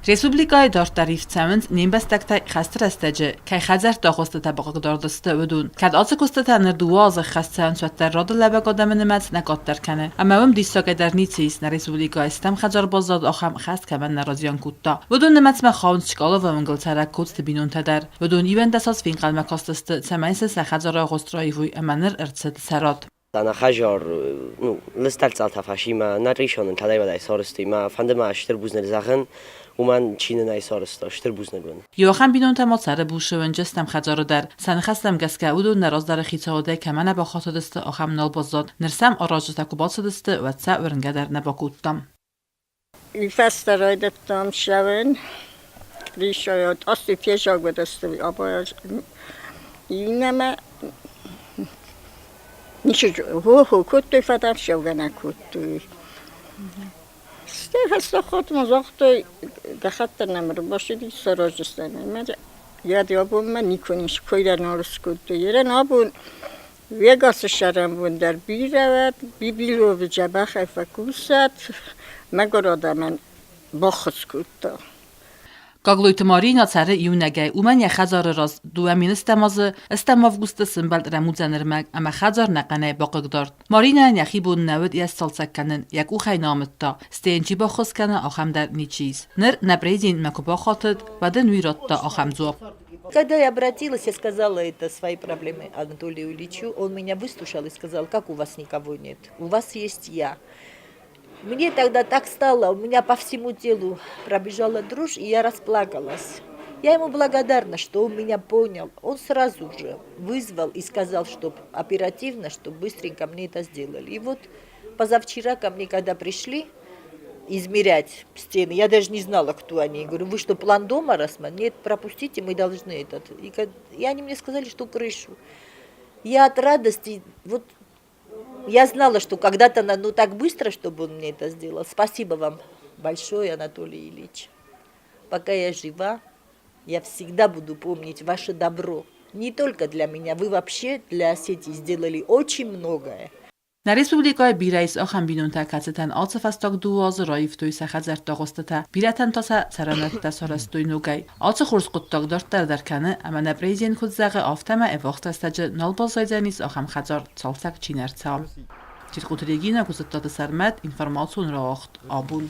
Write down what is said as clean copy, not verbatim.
Республикӕйы дарддӕр ивд цӕуынц не мбӕстӕгтӕ хӕсты рӕстӕджы кӕй хӕдзӕртты агъуыстытӕ бахъыгдард сты, уыдон. Кӕд ацы куыстытӕ ныр дыууӕ азы ххӕст цӕуынц, уӕддӕр рады лӕвӕг адӕмы нымӕц нӕ къаддӕр кӕны. Ӕмӕ уым диссагӕй дӕр ницы ис, нӕ республикӕйы стӕм хӕдзар баззад ахӕм хӕст кӕмӕн нӕ разиан кодта. Уыдон нымӕцмӕ хауынц Чкаловы уынгыл цӕрӕг Коцты бинонтӕ дӕр. Уыдон 11 аз фенхъӕлмӕ кастысты, цӕмӕй сын сӕ хӕдзары агъуыст раивой ӕмӕ ныр ӕрцыд сӕ рад. Ӕнӕхӕзар, ну, лыстӕг цъӕлтӕ фӕсимӕ нӕ рисонын кӕдӕй-уӕдӕй сарӕзтой мӕ фӕнды мӕ стыр бузныг зӕгъын, уымӕн чи нын ӕй сарӕзта, стыр бузныг уын. Иу ахӕм бинонтӕ ма цӕры Бусыуынджы стӕм хӕдзары дӕр. Сӕ ныхӕстӕм гӕсгӕ, уыдон нӕ раздӕры хицауадӕй кӕмӕ нӕ бахатыдысты, ахӕм нал баззад. Ныр сӕм аразджытӕ куы бацыдысты, уӕд сӕ уырнгӕ дӕр нӕ бакодтам. Уый фӕстӕ райдыдтам цӕуын Гришайӕ ацы фезӕгуыдысты иннӕмӕ ницы хо-хо кодтой, фӕдӕр цӕугӕ нӕ кодтой. Стӕй фӕстаг хатт ма загътой, гӕххӕтт нӕм ӕрбацыди, сараздзыстӕм ӕмӕ йӕ абонмӕ никуы ницы кой дӕр нал скодтой. Ерӕн абон Вегасы сӕрӕнбон дӕр бирӕ уӕд, Бибиловы дзӕбӕхӕй фӕкусӕд, мӕгуыр адӕмӕн баххуыс кодта. Гаглойты Марина цӕры иунӕгӕй, уымӕн йӕ хӕдзары раз 2010 азы ӕстӕм августы сӕмбӕлд рӕмудзӕн ӕрмӕг ӕмӕ хӕдзар нӕхъӕнӕй бахъыгдард. Маринӕйӕн йӕхи бон нӕ уыд йӕ сцалцӕг кӕнын, йӕ къухӕй нӕ амыдта, стӕй йын чи баххуыс кӕна, ахӕм дӕр ничи ис. Ныр нӕ президентмӕ куы бахатыд, уӕд ын уый радта ахӕм дзуапп. Когда я обратилась, я сказала это свои проблемы Анатолию Ильичу, он меня выслушал и сказал, как у вас никого нет, у вас есть я. Мне тогда так стало, у меня по всему телу пробежала дрожь, и я расплакалась. Я ему благодарна, что он меня понял. Он сразу же вызвал и сказал, что оперативно, чтобы быстренько мне это сделали. И вот позавчера ко мне, когда пришли измерять стены, я даже не знала, кто они. Я говорю, вы что, план дома рассматриваете? Нет, пропустите, мы должны этот. И они мне сказали, что крышу. Я от радости, вот я знала, что когда-то, ну так быстро, чтобы он мне это сделал. Спасибо вам большое, Анатолий Ильич. Пока я жива, я всегда буду помнить ваше добро. Не только для меня, вы вообще для Осетии сделали очень многое. Нӕ республикӕйы бирӕ ис ахӕм бинонтӕ, кӕцытӕн ацы фӕстаг дыууӕ азы раивтой сӕ хӕдзӕртты агъуыстытӕ, бирӕтӕн та сӕ цӕрӕнуӕттӕ сарӕзтой ногӕй. Ацы хорз хъуыддаг дарддӕр дӕр кӕны, ӕмӕ нӕ президент куыд зӕгъы, афтӕмӕй ӕввахс рӕстӕджы нал баззайдзӕнис ахӕм хӕдзар цалцӕг чи нӕ рцӕуа. Чиркъуты Регинӕ, Гуызыдтаты Сӕрмӕт, информацион рауагъд абон.